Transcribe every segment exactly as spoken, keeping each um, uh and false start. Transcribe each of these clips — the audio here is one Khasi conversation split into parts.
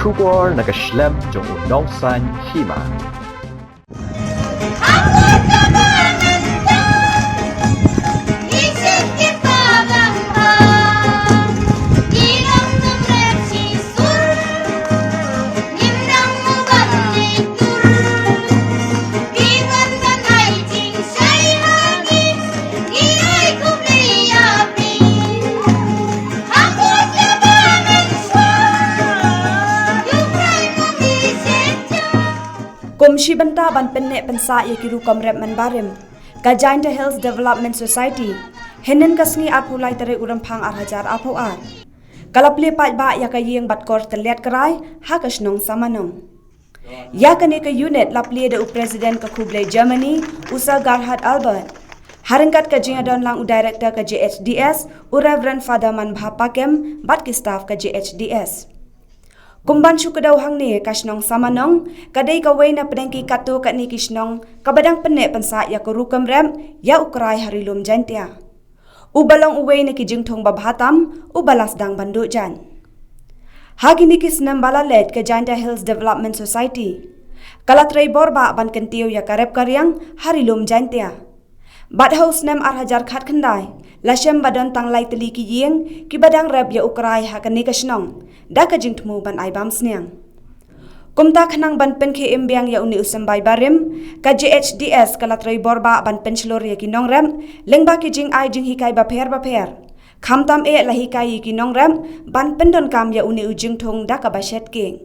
Khubor na ka shlem jong u nongsan hima. Kum shi bynta ban pynneh pynsah ïa ki rukom rep mynbarim, ka Jaintia Hills Development Society, hynnin ka sngi arphew lai tarik u Rymphang ar hajar arphew ar, ka la plie paidbah ïa ka ïing bad kor tylliat krai ha ka shnong Samanong. Ïa kane ka unit la plie da u President ka Khublei Germany, u Sir Gerhard Albert, ha ryngkat ka jingïadon lang u Director ka J H D S, u Reverend Father Manbha Pakem, bad ki staff ka J H D S. Kumban shu kdew hangne, ka shnong Samanong ka dei kawei na pdeng ki katto katne ki shnong kaba dang pynneh pynsah ïa ka rukom rep ïa u krai ha Ri Lum Jaintia. Uba long uwei na ki jingthung babha tam uba la sdang ban duh jaiñ. Ha kine ki snem ba la leit, ka Jaintia Hills Development Society ka la trei bor bah ban kyntiew ïa ka rep ka riang ha Ri Lum Jaintia. Bad ha u snem ar hajar khatkhyndai, la shem ba don tang lai tylli ki ïing kiba dang rep ïa u krai ha kane ka shnong da ka jingthmu ban ai bam sniang. Kumta, khnang ban pynkhie im biang ïa une u symbai barim, ka J H D S ka la trei bor bah ban pynshlur ïa ki nongrep lyngba ki jingai jinghikai bapher bapher. Khamtam eh la hikai ïa ki nongrep ban pyndonkam ïa une u jingthung da kaba shet kieng.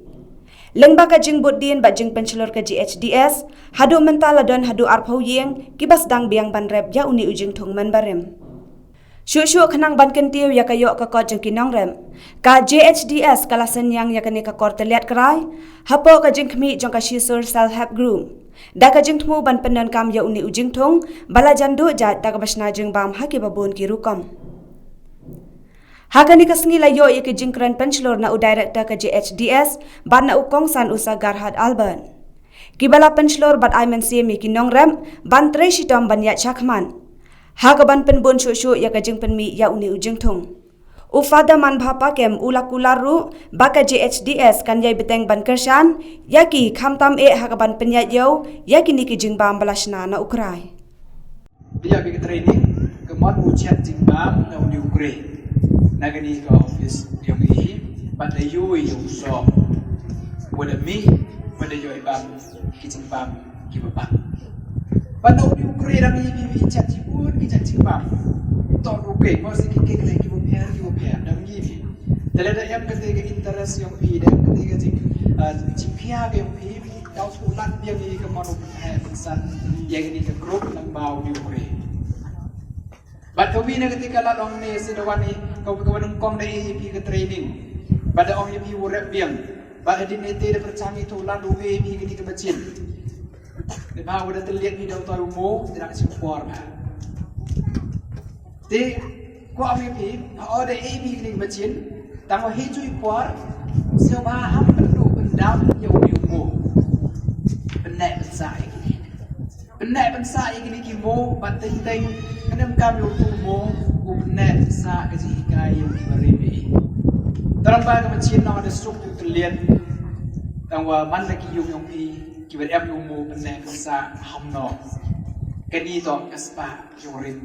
Lyngba ka jingbuddien bad jingpynshlur ka J H D S, haduh mynta la don haduh arphew ïing kiba sdang biang ban rep ïa une u jingthung mynbarim. Shuh shuh, khnang ban kyntiew ïa ka ïoh ka kot jong ki nongrep, ka J H D S ka la synñiang ïa kane ka kor tylliat krai hapoh ka jingkhmih jong ka Shisur Self Help Group da ka jingthmu ban pyndonkam ïa une u jingthung ba la jan duh jait da kaba shna jingbam ha kiba bun ki rukom. Ha kane ka sngi la ïoh ïa ki jingkren pynshlur na u Director ka J H D S bad na u kongsan, u Sir Gerhard Albert. Kiba la pynshlur bad ai mynsiem ïa ki nongrep ban trei shitom ban ïaid shakhmat ha kaban pynbun shuh shuh ïa ka jingpynmih ïa une u jingthung. U Father Manbha Pakem u la kular ruh ba ka J H D S kan ïai bteng ban kyrshan ïa ki, khamtam eh ha kaban pynïaid ïew ïa kine ki jingbam ba la shna na u krai. Ïa ka training ka mon u chet jingbam na une u krai na kane ka office jong i, bad da ïoh ïa u song, wat da mih, wat da ïoh i bam ki jingbam kiba bang. Bad na une u krai dang ïa phi phi chet jibun ki chet jingbam. To u krai mo si ki kek le kiba pher kiba pher dang ïa phi. Te lada em kata ka interest jong phi, da em kata ka jing, ah, jingkhia ka jong phi, da u shu lad biang ïa ka mon u pynheh pynsan ïa kane ka group lyngba une u krai. Bad ka wi na kata ka lad ong ne, se da wan ne ka, ka wan nyngkong da ai ïa phi ka training. Bad da ong ïa phi u rep biang. Bad hadien ne te da pyrshang ïa u lad u ai ïa phi kane ka machine. Te ba u da tylliat phi da utai u mo, te dang shim por ba. Te ko ong ïa phi, ha o da ai ïa phi kane ka machine, tang wa hi ju i por, sngewbha ham pynduh pyndam ïa une u mo. Pynneh pynsah ïa kine. Pynneh pynsah ïa kine ki mo, bad teng teng, kane em kam ïa utu u mo, u pynneh pynsah ka jinghikai ïa u kiba rim ïa i. Tang ba ka machine nong da suk u tylliat, tang wa man la ki ïung ïong phi, kiba em ïa u mo pynneh pynsah ham noh. Kane to ka spah jong rim,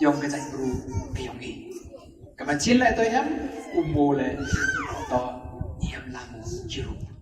jong ka jaitbru ka jong i. Ka machine le to em, u mo le to em la mo jong u.